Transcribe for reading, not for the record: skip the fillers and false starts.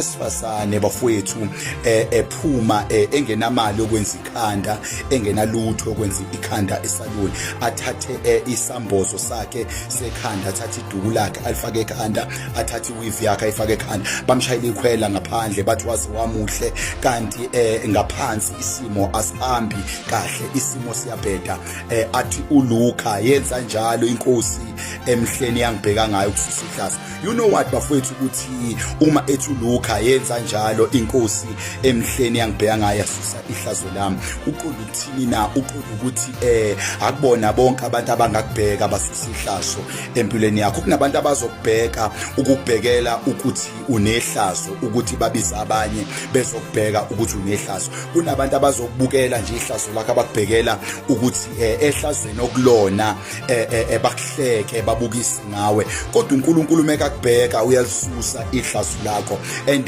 Wesifazane bafowethu ephuma engenamali yokwenza ikhanda, engenalutho yokwenza ikhanda esaluni, athathe isambozo sakhe sekhanda, athathe iduku lakhe alifake ekhanda, athathe iweave yakhe ayifake ekhanda. Bamshayela ikhwela ngaphandle, bathi waze wamuhle, kanti ngaphansi isimo asihambi kahle, isimo siyabheda. Athi uLuka, yenza njalo inkosi emhleni yangibheka ngayo ukususa ihlazo. You know what bafowethu, ukuthi uma ethi uLuka yenza njalo inkosi emhleni yangibheka ngayo yasusa ihlazo lami, uqonda ukuthini na? Uqonda ukuthi akubona bonke abantu abangakubheka basusa ihlazo empilweni yakho. Kunabantu abazokubheka ukubhekela ukuthi unehlazo, ukuthi babize abanye bezokubheka ukuthi unehlazo. Kunabantu abazokubukela nje ihlazo lakho, abakubhekela ukuthi ehlazweni okulona bakuhleke, babukise ngawe, kodwa uNkulunkulu mekakubheka uyalisusa ihlazo lakho. And